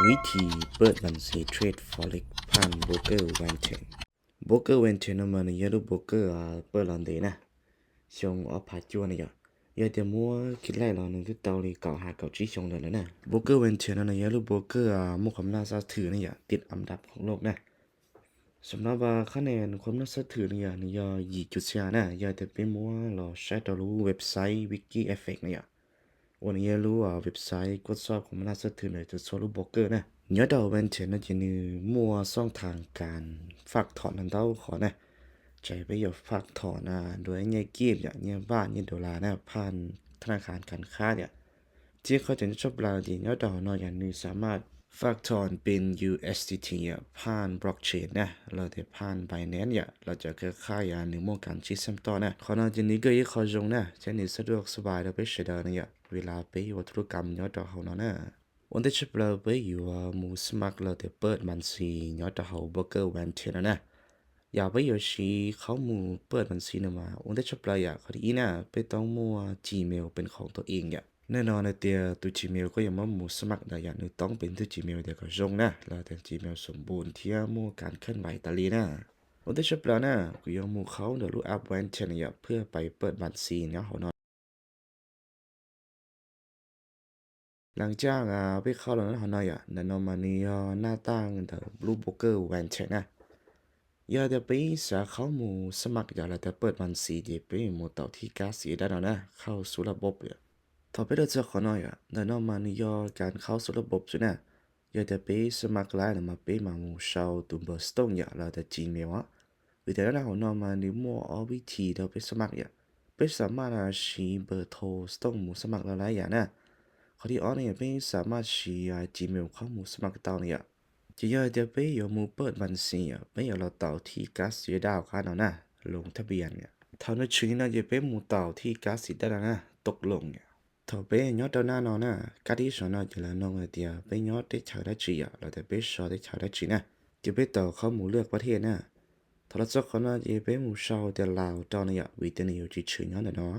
ວິທີເປີດບັນຊີເທຣດ Forex ຜ່ານໂບຣກເກີ Vantex. ໂບຣກເກີ Vantex ນະ ມັນຍາລູໂບຣກເກີ ອາ ເປີດລອນເດນະ ຊົງອອກພາຈວນນະ ຢາແຕ່ມົວຄິດໄລ່ລອນໜຶ່ງຄືເຕົາລີເກົາຫາເກົາຈີ່ຊົງເດີນນະ. ໂບຣກເກີ Vantex ນະ ຍາລູໂບຣກເກີ ອາ ໝົດຄວາມໜ້າເຊື່ອຖືນະ ຢາ ຕິດອັນດັບຂອງໂລກນະ. ສຳລັບວ່າຄະແນນຄວາມໜ້າເຊື່ອຖືນະ ຍາ ນີ້ ຢາ ຢີ ຈຸດເຊຍນະ ຢາແຕ່ເປັນມົວລໍໃຊ້ຕໍ່ຮູ້ເວັບໄຊ Wiki Effect ນະ ຢາ ໂອນເອຍາລູ ອາ ເວັບໄຊກວດສອບຄວາມໜ້າເຊື່ອຖືນະ ຈາກທົ່ວລູກໂບຣກເກີນະ. ຍອດດອກ Vantex ນະ ຈະມີມົວຊ່ອງທາງການຝາກຖອນນຳເຕົ້າຂໍນະ ໃຈໄປຢາກຝາກຖອນ ອາ ໂດຍແຍກກີບ ຢາກແຍກບາດ ແຍກໂດລານະ ຜ່ານທະນາຄານການຄ້າ ຢາ ທີ່ເຂົ້າໃຈໃນຊັບລາວທີ່ຍອດດອກເນາະ ຢ່າງໜຶ່ງສາມາດຝາກຖອນເປັນ USDT ອະ ຜ່ານ Blockchain ນະ ແລ້ວແຕ່ຜ່ານ Binance ຍາ ແລ້ວຈະເຄືອຂ່າຍ ອາ ໃນໝວດການຊີ້ສຳຕໍ່ນະ. ຂໍນອນຈະນີ້ກໍອີກຂໍຊົງນະ ຈະນີ້ສະດວກສະບາຍ ແລ້ວໄປໃຊ້ໄດ້ນະ ຢາ ເວລາໄປເຮັດທຸລະກຳຍອດດອກເຮົາເນາະນະ. ໂອນເດຊະເບລໄປຢູ່ ອາ ໝູ່ສະໝັກ ແລ້ວແຕ່ເປີດບັນຊີຍອດດອກເຮົາ ໂບຣກເກີ Vantex ນະນະ. ຢາກໄປຢູ່ຊີເຂົ້າໝູ່ເປີດບັນຊີນຳມາ ໂອນເດຊະເບລ ຢາ ຂໍດີອີນະ ໄປຕ້ອງໝູ່ ອາ Gmail ເປັນຂອງຕົວເອງ ຢາ ແນ່ນອນນະ ແຕ່ຕູ້ Gmail ກໍຍັງບໍ່ໝູ່ສະໝັກໄດ້ ຢາ ໜຶ່ງຕ້ອງເປັນຕູ້ Gmail ເດກະຊົງນະ ແລ້ວແຕ່ Gmail ສົມບູນ ທຽມໝູ່ການເຄື່ອນໄຫວຕາລີນະ. ໂອນເດຊະເບລນະ ກໍຍັງໝູ່ເຂົ້າເດີລູແອັບ Vantex ນະ ຢາ ເພື່ອໄປເປີດບັນຊີນຳເຮົາເນາະ. ຫຼັງຈາກ ອາ ໄປເຂົ້າແລ້ວເນາະ ເຮົາເນາະ ຢາ ແນ່ນອນມານີ້ ອາ ໜ້າຕ່າງເດີລູໂບຣກເກີ Vantex ນະ. ຢາແຕ່ໄປສາເຂົ້າໝູ່ສະໝັກ ຢາ ແລ້ວແຕ່ເປີດບັນຊີ ຈະໄປໝູ່ເຕົາທີ່ກາຊີໄດ້ເນາະນະ ເຂົ້າສູ່ລະບົບ ຢາ ຖອນໄປໂດຍສະເພາະເນາະ ຢາ ແນ່ນອນມານີ້ ຢາ ການເຂົ້າສູ່ລະບົບຊິນະ ຢາແຕ່ໄປສະໝັກລາຍນະ ມາໄປມາໝູ່ເຊົ່າຕູເບີສະໂຕນ ຢາ ແລ້ວແຕ່ Gmail ອະ. ວິທີແນະນຳເຮົາເນາະ ມານີ້ໝູ່ອອກວິທີເດີໄປສະໝັກ ຢາ ໄປສາມາດ ອາ ຊີເບີໂທສະໂຕນໝູ່ສະໝັກລາຍນະ. ຂໍ້ທີອອກນີ້ ໄປສາມາດຊີ ອາ Gmail ເຂົ້າໝູ່ສະໝັກເຕົານີ້ ຢາ ຈະຢາກຈະໄປຢູ່ໝູ່ເປີດບັນຊີ ຢາ ໄປຢູ່ລະເຕົາທີ່ກາຊີດາວຄານເນາະນະ ລົງທະບຽນ ຢາ ເທົ່ານັ້ນຊື່ນີ້ນະ ຈະໄປໝູ່ເຕົາທີ່ກາຊີດາວນະ ຕົກລົງ ຢາ. ເທົ່າໄປຍອດເຕົາໜ້າເນາະນະ ກາດທີ່ສອງເນາະ ຈະລະນ້ອງເຕີຍ ໄປຍອດເຕເຊົາໄດ້ຈີ ຢາ ແລ້ວແຕ່ໄປຊອດເຕເຊົາໄດ້ຈີນະ ຈະໄປເຕົາເຂົ້າໝູ່ເລືອກປະເທດນະ. ໂທລະສັບຂອງເຮົາຈະໄປໝູ່ເຊົ່າແຕ່ລາວເຕົານະ ຢາ ວິທີນີ້ຢູ່ທີ່ຊື່ຍອດເນາະ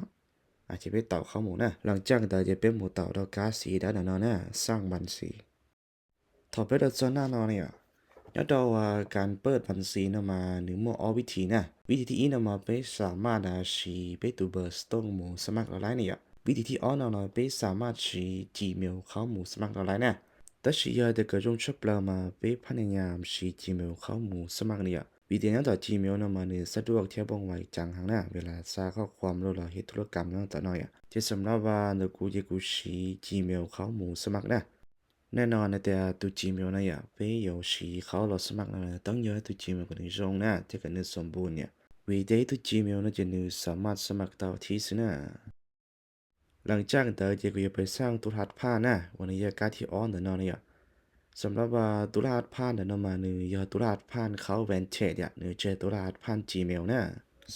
ອາດຈະໄປເຕົາເຂົ້າໝູ່ນະ. ຫຼັງຈາກນັ້ນຈະໄປໝູ່ເຕົາດອກກາຊີໄດ້ນະເນາະນະ ສ້າງບັນຊີ. ເທົ່າໄປໂດຍສ່ວນໜ້າເນາະນີ້ ຍອດດອກວ່າການເປີດບັນຊີນຳມາໜຶ່ງໝູ່ອອກວິທີນະ ວິທີທີອີນຳມາໄປສາມາດ ອາ ຊີໄປຕູເບີສະໂຕນໝູ່ສະໝັກລາລາຍນີ້ ຢາ ວິທີທີອອກເນາະ ເຮົາໄປສາມາດຊີ Gmail ເຂົ້າໝູ່ສະໝັກລາລາຍນະ. ແຕ່ຊິຢາກແຕ່ກະຈົ່ງຊັບເລີມາໄປພະຍາຍາມຊີ Gmail ເຂົ້າໝູ່ສະໝັກນີ້ ຢາ ວິທີນຳຕໍ່ Gmail ນຳມານີ້ສະດວກແທ້ ວ່ອງໄວຈັງຫັ້ນນະ ເວລາສາຂໍ້ຄວາມ ຫຼືວ່າເຮັດທຸລະກຳນຳຕໍ່ເນາະ ຢາ ຈະສຳລັບວ່າເດີກູ ຈະກູຊີ Gmail ເຂົ້າໝູ່ສະໝັກນະ. ແນ່ນອນນະ ແຕ່ຕູ້ Gmail ນະ ຢາ ໄປຢູ່ຊີເຂົ້າລະສະໝັກນະ ຕ້ອງຢູ່ໃຫ້ຕູ້ Gmail ກະໜຶ່ງຊົງນະ ຈະກະໜຶ່ງສົມບູນ ຢາ ວິທີຕູ້ Gmail ນະ ຈະໜຶ່ງສາມາດສະໝັກເຕົາທີ່ຊິນະ. ຫຼັງຈາກນັ້ນເດີ ຈະກະຢາໄປສ້າງຕູ້ລະຫັດຜ່ານນະ ວັນນີ້ຢາກາດທີ່ອອນເດີເນາະ ຢາ ສຳລັບວ່າຕູ້ລະຫັດຜ່ານເດີເນາະ ມາໜຶ່ງຢາຕູ້ລະຫັດຜ່ານເຂົ້າ Vantage ຢາ ໜຶ່ງເຈຕູ້ລະຫັດຜ່ານ Gmail ນະ.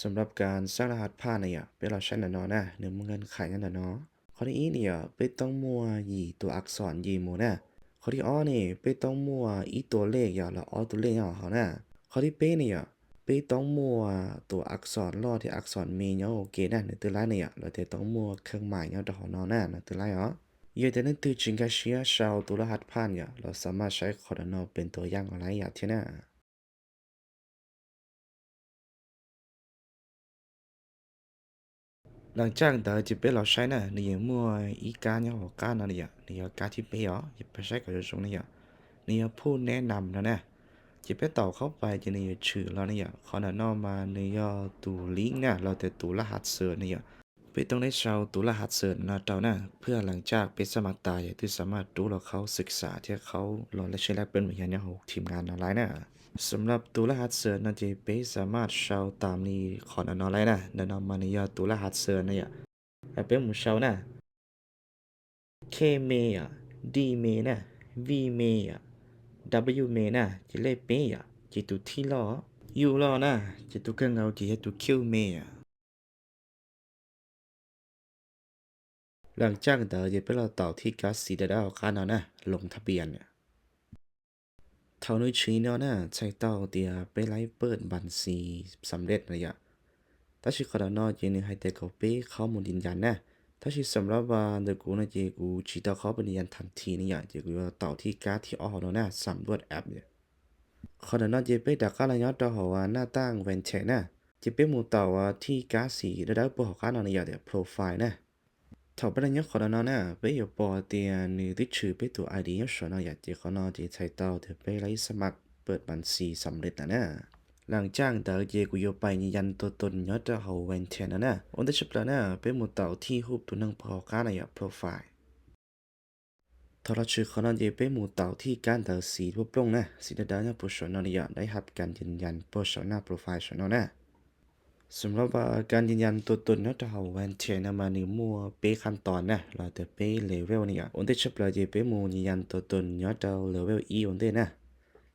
ສຳລັບການສ້າງລະຫັດຜ່ານນະ ຢາ ໄປລອງໃຊ້ເດີເນາະນະ ໜຶ່ງໝູ່ເງື່ອນໄຂນະເດີເນາະ. ຂໍ້ທີອີນີ້ ອາ ໄປຕ້ອງໝູ່ ອີ ຕົວອັກສອນ ອີ ໝູ່ນະ. ຂໍ້ທີອອກນີ້ ໄປຕ້ອງໝູ່ ອີ ຕົວເລກ ຢາ ລະ ອອ ຕົວເລກ ຂອງເຮົານະ. ຂໍ້ທີແປດນີ້ ອາ ໄປຕ້ອງໝູ່ ຕົວອັກສອນ ລໍ ທີ່ອັກສອນ ເມ ຍອ ໂອເກ ນະ ໃນຕົວລາຍນີ້ ອາ ລະແຕ່ຕ້ອງໝູ່ ເຄື່ອງໝາຍ ຍອ ຂອງເຮົານະ ໃນຕົວລາຍ ອາ. ຢາ ແຕ່ນັ້ນຕື່ມຈຶ່ງກາເຊຍ ຊາວ ຕົວລະຫັດຜ່ານ ຢາ ລະສາມາດໃຊ້ຂອງເຮົາເນາະ ເປັນຕົວຢ່າງລະອຽດເທຍນະ. ຫຼັງຈາກນັ້ນເດີ ຈະໄປລອງໃຊ້ນະ ນີ້ໝວດ ອີການ ຍາ ການນະ ນີ້ ນີ້ການທີ່ໄປ ອາ ຈະໄປໃຊ້ກັບຊົງນີ້ ນີ້ຜູ້ແນະນຳນະນະ ຈະໄປເຕົາເຂົ້າໄປ ຈະນີ້ຊື່ລາວນີ້ ຂໍແນະນຳມາ ນີ້ ຕູລິ້ງນະ ລະແຕ່ຕູລະຫັດເຊີນນີ້ ໄປຕ້ອງໄດ້ຊາວຕູລະຫັດເຊີນນະເຕົານະ ເພື່ອຫຼັງຈາກໄປສະໝັກຕາ ຈະໄດ້ສາມາດຕູ້ລະເຂົ້າສຶກສາ ທີ່ເຂົ້າລອງແລກແຊຍແລກປ່ຽນ ມາຮຽນ ຍາ ໂຮງທີມງານອອນລາຍນະ. ສຳລັບຕູລະຫັດເຊີນນະ ຈະໄປສາມາດຊາວຕາມນີ້ ຂໍແນະນຳລາຍນະ ແນະນຳມານີ້ ຍາ ຕູລະຫັດເຊີນນະ ຢາ ໃຫ້ໄປໝູ່ຊາວນະ ເຄ ເມ ອາ ດີ ເມ ນະ ວີ ເມ ອາ ດັບເບິນຢູ ເມ ນະ ຈະເລກ ເມ ອາ ຈະຕູ ທີ ລໍ ຢູ ລໍ ນະ ຈະຕູ ເຄື່ອງເງົາ ຈະເຮັດຕູ ຄິວ ເມ ອາ. ຫຼັງຈາກນັ້ນເດີ ຈະໄປລໍເຕົາທີ່ກາຊີດາດາວຄານເນາະນະ ລົງທະບຽນ. ເທົ່ານີ້ຊີ້ເນາະນະ ໃຊ້ເຕົາເຕີຍໄປໄລ່ເປີດບັນຊີສຳເລັດນະ ຢາ ແຕ່ຊິຂໍແນະນຳ ຈະນີ້ໃຫ້ແຕ່ກອບປີ້ຂໍ້ມູນຢືນຢັນນະ但是ສຳລັບວ່າໂຕກູນະເຈ ກູຈີຕາເຂົ້າໄປຢືນຢັນທັນທີນີ້ຫຍັງ ເຈກູຢາກຕໍ່ທີ່ກາດທີ່ອອກເນາະນະ ສຳຫຼວດແອັບນີ້. ຂໍແນະນຳເຈເປັນຕາກ້ານະຍອດຕາຫົວວ່າໜ້າຕ່າງແວນເທດນະ ເຈເປັນໝູ່ຕໍ່ວ່າທີ່ກາດສີເດີເດີ ເປີດຫົວກ້ານະຍອດໂປຣໄຟນະ. ເຂົ້າໄປໃນຍອດຂອງເຮົາເນາະນະ ເປັນຢູ່ປົກກະຕິນືຕິດຊື່ເປັນໂຕໄອດີຍອດສອນເນາະ ເຈຂໍເນາະ ເຈໄທເຕົ້າເດເປັນໄລສະໝັກ ເປີດບັນຊີສຳເລັດນະນະ. ຫຼັງຈາກເດີເຈກູຢາກໄປຢືນຢັນຕົວຕົນຍອດຕາຫົວແວນເທດນະນະ ໂອນເດຊະເປີນະ ເປັນໝູ່ຕໍ່ທີ່ຮູບໂຕໜຶ່ງເປີດຫົວກ້ານະຍອດໂປຣໄຟ. ຖ້າເຮົາຊື່ຂອງເຮົາເຈເປັນໝູ່ຕໍ່ທີ່ການເດີສີທົ່ວໂປ່ງນະ ສີເດີເດີຍອດໂປຣໄຟນະ ໄດ້ຮັບການຢືນຢັນເປີດສອນໜ້າໂປຣໄຟສອນເນາະນະ. ສຳລັບວ່າການຢືນຢັນຕົວຕົນຍອດຕາຫົວແວນເທດນະ ມານຳໝູ່ເປັນຂັ້ນຕອນນະ ແລ້ວແຕ່ເປັນເລເວວນີ້ອະ ໂອນເດຊະເປີນເຈເປັນໝູ່ຢືນຢັນຕົວຕົນຍອດຕາຫົວເລເວວອີໂອນເດນະ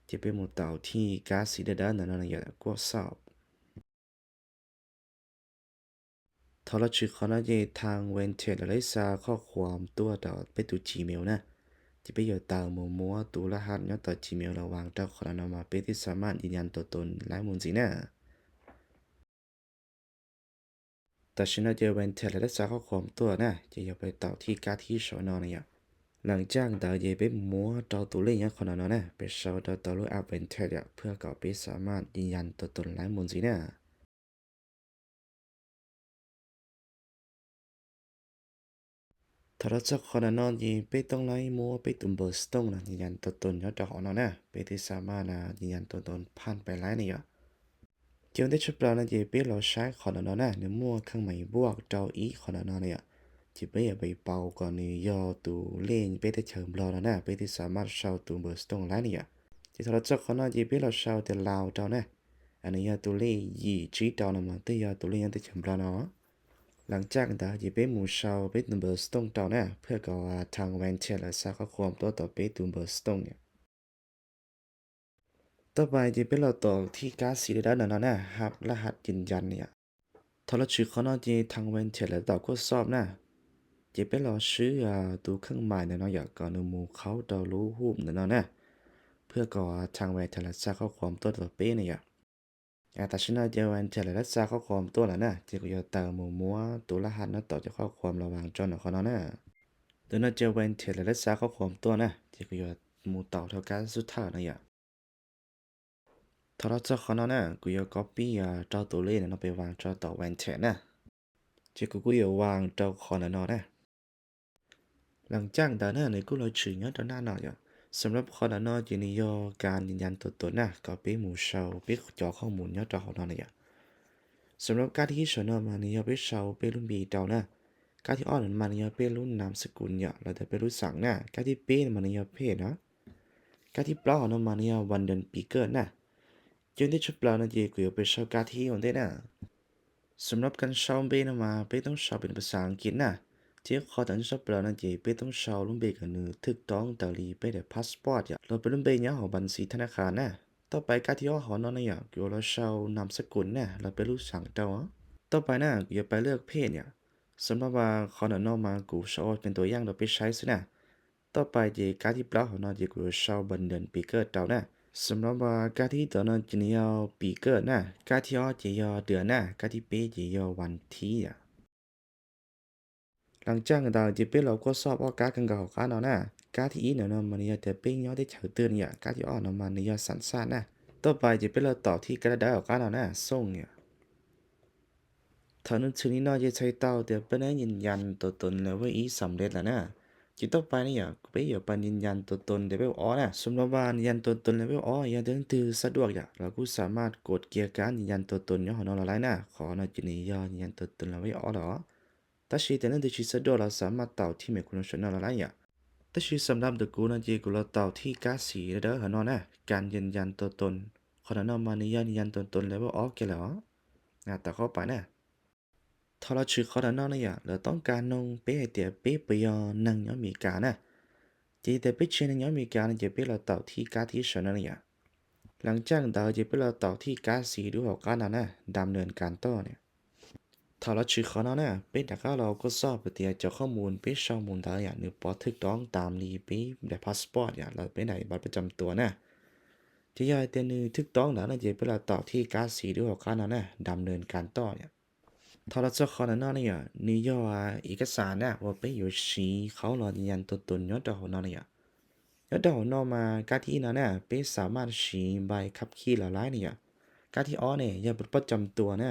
ເຈເປັນໝູ່ຕໍ່ທີ່ກາດສີເດີເດີນະນະ ກວດສອບ. ຖ້າເຮົາຊື່ຂອງເຮົາເຈທາງແວນເທດລະໄດ້ສະເຂົ້າຄວາມຕົວຕໍ່ເປັນໂຕຈີເມວນະ ເຈເປັນຢູ່ຕາໝູ່ໝູ່ໂຕລະຫັດຍອດຕໍ່ຈີເມວລະຫວ່າງເຈົ້າຂອງເຮົາມາເປັນທີ່ສາມາດຢືນຢັນຕົວຕົນລາຍໝູນສີນະ. ແຕ່ຊິນະເຈແວນເທດລະໄດ້ສະເຂົ້າຄວາມຕົວນະ ເຈຢາກໄປຕໍ່ທີ່ກາດທີ່ສອນນະຍະ. ຫຼັງຈາກເຮົາເຈໄປໝູ່ຕໍ່ໂຕເລກຍອດຂອງເຮົານະ ໄປເຊົາຕໍ່ໂຕລູກແອັບແວນເທດຍະ ເພື່ອເຂົ້າໄປສາມາດຢືນຢັນຕົວຕົນລາຍໝູນສີນະ. ຖ້າເຮົາຈະຂໍແນະນຳເຈເປັນຕ້ອງໄລ່ໝູ່ເປັນໂຕເບີສະໂຕນນະ ຢືນຢັນຕົວຕົນຍອດຕາຫົວເນາະນະ ເປັນທີ່ສາມາດນະ ຢືນຢັນຕົວຕົນຜ່ານໄປໄດ້ນະຍະ. ເຈົ້າໄດ້ຊະເປີນນະ ເຈເປັນລາວໃຊ້ຂອງເຮົານະ ໃນໝວດເຄື່ອງໝາຍບວກເຈົ້າອີກຂອງເຮົານະຍະ ເຈເປັນຢາກໄປເປົ່າກ່ອນນະ ຍອດໂຕເລກເປັນແຕ່ເຈີບລັອກນະ ເປັນທີ່ສາມາດເຊົາໂຕເບີສະໂຕນໄດ້ນະຍະ. ເຈົ້າຖ້າເຮົາຈະຂໍນະ ເຈເປັນລາວເຊົາແຕ່ລາວເຈົ້ານະ ອັນນີ້ຍອດໂຕເລກຢີຈີເຈົ້ານະ ມາແຕ່ຍອດໂຕເລກຍັງແຕ່ເຈີບລັອກເນາະ. ຫຼັງຈາກນັ້ນເຈເປັນໝູ່ເຊົາເປັນໂຕເບີສະໂຕນເຈົ້ານະ ເພື່ອກໍວ່າທາງແວນເທດລະສະເຂົ້າຄວາມຕົວຕໍ່ເປັນໂຕເບີສະໂຕນນະ. ຕໍ່ໄປເຈເປັນລາວຕໍ່ທີ່ກາດສີເດີເດີນະນະ ຮັບລະຫັດຢືນຢັນນະ. ຖ້າເຮົາຊື່ຂອງເຮົາເຈທາງແວນເທດລະຕອບກວດສອບນະ ເຈເປັນລາວຊື່ ອາ ໂຕເຄື່ອງໝາຍນະເນາະ ຢາກກໍອະນຸໂມເຂົ້າຕໍ່ຮູບຮູບນະເນາະ ເພື່ອກໍວ່າທາງແວນເທດລະສະເຂົ້າຄວາມຕົວຕໍ່ເປັນນະຍະ. ອາ ຕາຊິນນະເຈແວນເທດລະສະເຂົ້າຄວາມຕົວລະນະ ເຈກໍຢາກເຕີມໝູ່ໂຕລະຫັດນະ ຕໍ່ຈາກເຂົ້າຄວາມລະຫວ່າງເຈົ້ານະຂອງເຮົານະ. ໂດຍນະເຈແວນເທດລະສະເຂົ້າຄວາມຕົວນະ ເຈກໍຢາກໝູ່ຕໍ່ເທົ່າກັນສຸດທ້າຍນະຍະ. ຖ້າເຮົາຈະຂໍເນາະນະ ກູຢາກກັອບປີ້ ອາ ເຈົ້າໂຕເລກນະເນາະ ໄປວາງເຈົ້າຕໍ່ແວນເທດນະ ເຈກູ ກູຢາກວາງເຈົ້າຂອງເນາະນະ. ຫຼັງຈາກນັ້ນນະ ໃນກູລາຍຊື່ຍອດຕາໜ້າເນາະ ສຳລັບຂອງເນາະ ເຈນີ້ຍອດການຢືນຢັນຕົວຕົນນະ ກໍເປັນໝູ່ເຊົາ ເປັນຈໍຂໍ້ມູນຍອດຕາຂອງເນາະນະ. ສຳລັບກາດທີ່ເຊົາເນາະ ມານີ້ຍອດເປັນເຊົາເປັນລຸ້ນບີເຈົ້ານະ ກາດທີ່ອອກມານີ້ຍອດເປັນລຸ້ນນາມສະກຸນຍະ ແລ້ວແຕ່ເປັນລຸ້ນສັງນະ ກາດທີ່ເປັນມານີ້ຍອດເພດນະ ກາດທີ່ປອກເນາະ ມານີ້ຍອດວັນເດືອນປີເກີດນະ. ເຈົ້າໄດ້ຊະເປີນນະ ເຈກູຢາກໄປເຊົາກາດທີ່ໂອນເດນະ. ສຳລັບການເຊົາເບນະ ມາເປັນຕ້ອງເຊົາເປັນພາສາອັງກິດນະ ເຈຂໍຕາມຊະເປີນນະ ເຈເປັນຕ້ອງເຊົາລຸ້ນເບກັບໜຶ່ງຖືກຕ້ອງຕາມທີ່ເປັນໃນພາສປອດຍະ ແລ້ວເປັນລຸ້ນເບຍາວຂອງບັນຊີທະນາຄານນະ. ຕໍ່ໄປກາດທີ່ອອກເຮົາເນາະນະ ຢາກ ເຮົາເຊົານາມສະກຸນນະ ແລ້ວເປັນລຸ້ນສັງເຈົ້າ. ຕໍ່ໄປນະ ຢາກໄປເລືອກເພດຍະ ສຳລັບວ່າຂອງເນາະ ມາ ກູເຊົາເປັນຕົວຢ່າງ ແລ້ວໄປໃຊ້ຊະນະ. ຕໍ່ໄປເຈກາດທີ່ປອກເຮົາເນາະ ເຈກູເຊົາວັນເດືອນປີເກີດເຈົ້ານະ. ສຳລັບວ່າກາດທີ່ຕອນເນາະ ເຈນີ້ຍອດປີເກີດນະ ກາດທີ່ອອກເຈຍອດເດືອນນະ ກາດທີ່ເປັນເຈຍອດວັນທີນະ. ຫຼັງຈາກນັ້ນເຈເປັນລອກວດສອບອອກກາດກັນເກົ່າຂອງເຮົານະ ກາດທີ່ອີກເນາະ ມັນຍອດແຕ່ເປັນຍອດທີ່ເຈົ້າຕື່ນຍະ ກາດທີ່ອອກເນາະ ມັນຍອດສັນຊາດນະ. ຕໍ່ໄປເຈເປັນລອກຕໍ່ທີ່ກາດໄດ້ອອກກາດເຮົານະ ສົ່ງຍະ. ຖ້າໜຶ່ງເທື່ອນີ້ເນາະ ເຈໃຊ້ເຕົ້າເຕີມເປັນຢືນຢັນຕົວຕົນເລເວລອີສຳເລັດແລ້ວນະ. ເຈຕໍ່ໄປນີ້ຍະ ເປັນຢາກໄປຢືນຢັນຕົວຕົນເລເວລອໍນະ. ສຳລັບວ່າຢືນຢັນຕົວຕົນເລເວລອໍ ຍາກຕື່ນສະດວກຍະ ລະກູສາມາດກົດເກຍການຢືນຢັນຕົວຕົນຍອດເຮົານະໄດ້ນະ. ຂໍນະ ເຈນີ້ຍອດຢືນຢັນຕົວຕົນເລເວລອໍລະ. ແຕ່ຊິແຕ່ນັ້ນທີ່ຊິສະດວກ ລະສາມາດເຕົ້າທີ່ເມກໂຄຣໂນຊັນນະໄດ້ຍະ. ແຕ່ຊິສຳລັບໂຕກູນະ ເຈກູລະເຕົ້າທີ່ກາດສີເດີເດີເຮົານະ ການຢືນຢັນຕົວຕົນ ຂໍນະ ມານີ້ຍອດຢືນຢັນຕົວຕົນເລເວລອໍແກ່ແລ້ວ. ອາ ຕາມເຂົ້າໄປນະ. ຖ້າລະຊື່ຂໍນະນອນນະຍະ ລະຕ້ອງການນົງເປັນໃຫ້ເຕຍເປັນປະໂຫຍດໜັງຍອດເມການະ. ເຈແຕ່ເປັນເຊນໜັງຍອດເມການະ ເຈເປັນລະເຕົ້າທີ່ກາດທີ່ສອງນະນະຍະ. ຫຼັງຈາກນັ້ນເຈເປັນລະເຕົ້າທີ່ກາດສີດູເອົາການນະນະ ດຳເນີນການຕໍ່ນະ. ຖ້າລະຊື່ຂໍນະນະ ເປັນຕາກາລອກວດສອບເປັນເຕຍເຈົ້າຂໍ້ມູນເປັນຂໍ້ມູນໃດຍະ ໜຶ່ງປອກຖືກຕ້ອງຕາມທີ່ເປັນໃນພາສປອດຍະ ລະເປັນໃນບັດປະຈຳຕົວນະ. ຈະຢາກໃຫ້ເຕຍໜຶ່ງຖືກຕ້ອງລະນະ ເຈເປັນລະເຕົ້າທີ່ກາດສີດູເອົາການນະນະ ດຳເນີນການຕໍ່ນະ. ເທົ່າລະຈະຂໍແນະນຳນີ້ ນີ້ຢໍ່ເອກະສານນະ ວ່າເປັນຢໍ່ສີເຂົ້າລອຍຢືນຢັນຕົວຕົນຍ້ອນຕາຫົວນອນນີ້. ຍ້ອນຕາຫົວນອນມາການທີ່ນະນະ ເປັນສາມາດສີໃບຂັບຂີ່ລາວໄດ້ນີ້. ການທີ່ອໍນີ້ຢໍ່ບັດປະຈຳຕົວນະ.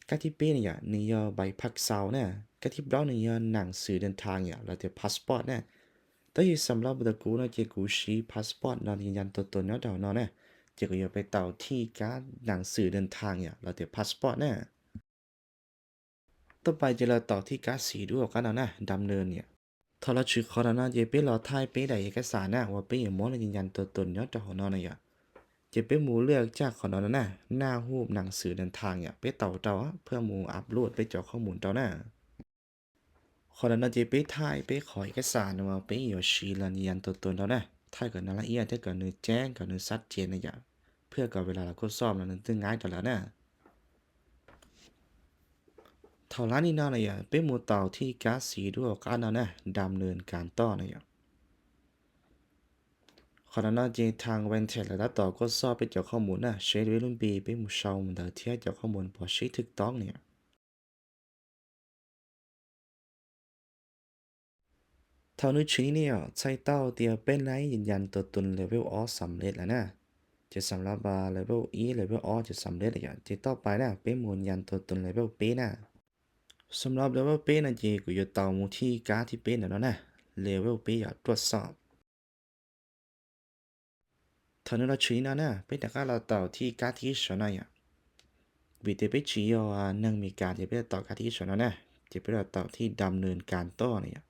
ການທີ່ເປນີ້ ນີ້ຢໍ່ໃບພັກເຊົານະ. ການທີ່ບລັອກນີ້ຢໍ່ໜັງສືເດີນທາງ ແລ້ວແຕ່ພາສປອດນະ. ແຕ່ສຳລັບຕົວກູນະ ເຈກູສີພາສປອດລອຍຢືນຢັນຕົວຕົນຍ້ອນຕາຫົວນອນນະ. ເຈກໍຢໍ່ໄປເຕົາທີ່ການໜັງສືເດີນທາງ ແລ້ວແຕ່ພາສປອດນະ. ຕໍ່ໄປເຈລະຕໍ່ທີ່ກາສີດູອອກການເອົານະ ດຳເນີນນີ້. ເທົ່າລະຈະຂໍແນະນຳ ເຈເປລອຖ່າຍເປໄດ້ເອກະສານນະ ວ່າເປຢາກມອບລອຍຢືນຢັນຕົວຕົນຍ້ອນຕາຫົວນອນນີ້. ເຈເປໝູເລືອກຈາກຂໍແນະນຳນະ ໜ້າຮູບໜັງສືເດີນທາງນີ້ ເປເຕົາເຕົາ ເພື່ອໝູອັບໂຫຼດເປເຈົ້າຂໍ້ມູນເຕົານະ. ຂໍແນະນຳ ເຈເປຖ່າຍເປຂໍເອກະສານວ່າເປຢາກສີລອຍຢືນຢັນຕົວຕົນເຕົານະ. ຖ່າຍກັນລະອຽດ ແຕ່ກັນໜຶ່ງແຈ້ງ ກັນໜຶ່ງຊັດເຈນນະ ເພື່ອກັນເວລາລະກວດສອບລະໜຶ່ງຕື່ງງ່າຍຕະລະນະ. ເທົ່າລະນີ້ນະ ເປັນໝູເຕົາທີ່ກາສີດູອອກການເອົານະ ດຳເນີນການຕໍ່ນະ. ຂໍແນະນຳ ເຈທາງແວນເທັດລະຕັດຕໍ່ກວດສອບເປັນເຈົ້າຂໍ້ມູນນະ ເຊເວລຸມບີ ເປັນໝູເຊົາ ເດີທຽດເຈົ້າຂໍ້ມູນ ພໍຊີຖືກຕ້ອງນີ້. ເທົ່ານີ້ຊີ້ນີ້ ໃຊ້ເຕົ້າຕຽວເປັນລາຍຢືນຢັນຕົວຕົນເລເວລອໍສຳເລັດແລ້ວນະ. ຈະສຳລັບວ່າເລເວລອີ ເລເວລອໍຈະສຳເລັດແລ້ວ. ຈະຕໍ່ໄປນະ ເປັນໝູຢືນຢັນຕົວຕົນເລເວລເປນະ. ສຳລັບເລເວລເປນະ ເຈກໍຢູ່ເຕົາໝູທີ່ກາທີ່ເປນະເນາະນະ ເລເວລເປຢາກຕວດສອບ. ເທົ່ານີ້ລະຊີນະນະ ເປັນຕາກາລະເຕົາທີ່ກາທີ່ສອນນະ. ວິເຕເປຈີອອໜຶ່ງມີກາ ເຈເປລະເຕົາກາທີ່ສອນນະ ເຈເປລະເຕົາທີ່ດຳເນີນການຕໍ່ນີ້.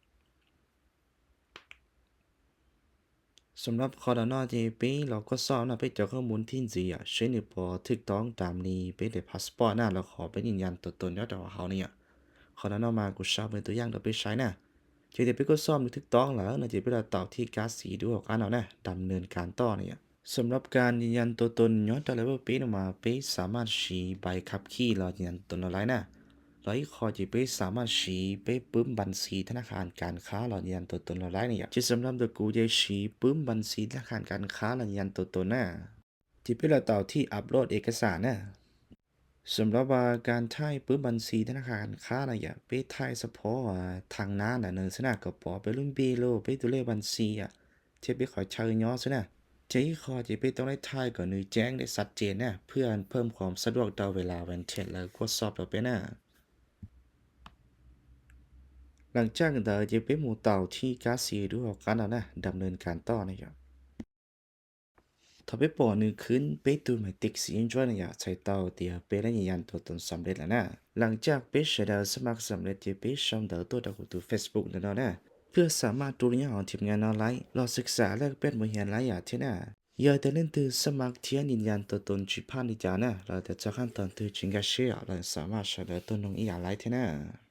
ສຳລັບຂໍແນະນຳ ເຈເປລອກວດສອບນະ ເປັນເຈົ້າຂໍ້ມູນທີ່ດີ ເຊັ່ນນີ້ ພໍຖືກຕ້ອງຕາມນີ້ ເປັນເລພາສປອດນະ ລະຂໍເປັນຢືນຢັນຕົວຕົນຍ້ອນຕາເຮົານີ້. ຂໍແນະນຳມາ ກູຊາວເປັນຕົວຢ່າງຕໍ່ໄປໃຊ້ນະ. ເຈເປັນກວດສອບຖືກຕ້ອງແລ້ວນະ ເຈເປັນລະເຕົາທີ່ກາສີດູອອກການເອົານະ ດຳເນີນການຕໍ່ນີ້. ສຳລັບການຢືນຢັນຕົວຕົນຍ້ອນຕາເລເວລເປນະມາ ເປສາມາດສີໃບຂັບຂີ່ລອຍຢືນຢັນຕົວຕົນລາວໄດ້ນະ. ລະອີກຂໍ້ ເຈເປສາມາດສີເປັນປຶ້ມບັນຊີທະນາຄານການຄ້າລອຍຢືນຢັນຕົວຕົນລາວໄດ້ນີ້. ຈະສຳລັບຕົວກູ ເຈສີປຶ້ມບັນຊີທະນາຄານການຄ້າລອຍຢືນຢັນຕົວຕົນນະ. ຈະເປັນລະເຕົາທີ່ອັບໂຫຼດເອກະສານນະ. ສຳລັບວ່າການຖ່າຍປຶ້ມບັນຊີທະນາຄານການຄ້ານະ ເປັນຖ່າຍສະເພາະທາງໜ້ານະ ເນີນຊະນະ ກະເປົາເປັນລຸ້ນບີໂລ ເປັນຕົວເລກບັນຊີ ເຈເປັນຂໍເຊີນຍໍຊະນະ. ຈະອີກຂໍ້ ເຈເປັນຕ້ອງໄດ້ຖ່າຍກໍໜຶ່ງແຈ້ງໄດ້ຊັດເຈນນະ ເພື່ອເພີ່ມຄວາມສະດວກຕໍ່ເວລາແວນເທັດ ແລະ ກວດສອບຕໍ່ໄປນະ. ຫຼັງຈາກນັ້ນ ເຈເປັນໝູເຕົາທີ່ກາສີດູອອກການເອົານະ ດຳເນີນການຕໍ່ນະ. ຖ້າເປັນປໍໜຶ່ງຄືນ ເປັນຕູມາຕິກຊີເອັນຈອຍນະ ໃຊ້ເຕົ້າຕຽວເປັນລາຍຢືນຢັນຕົວຕົນສຳເລັດແລ້ວນະ. ຫຼັງຈາກເປັນຊາແນວສະໝັກສຳເລັດ ຈະເປັນຊ່ອງດາວໂຕດາກູຕູເຟສບຸກແລ້ວເນາະນະ. ເພື່ອສາມາດຕູລະຍະຂອງທີມງານອອນລາຍ ລອດສຶກສາແລກປ່ຽນບົດຮຽນຫຼາຍຢ່າງເທົ່ານັ້ນ. ຢ່າໄດ້ລືມຕື່ມສະໝັກທຽນຢືນຢັນຕົວຕົນຈີພານດີຈານະ ແລ້ວແຕ່ຈາກຂັ້ນຕອນຕື່ມຈິງກາເຊຍ ແລ້ວສາມາດໃຊ້ໄດ້ຕົວໜຶ່ງອີກຢ່າງຫຼາຍເທົ່ານັ້ນ.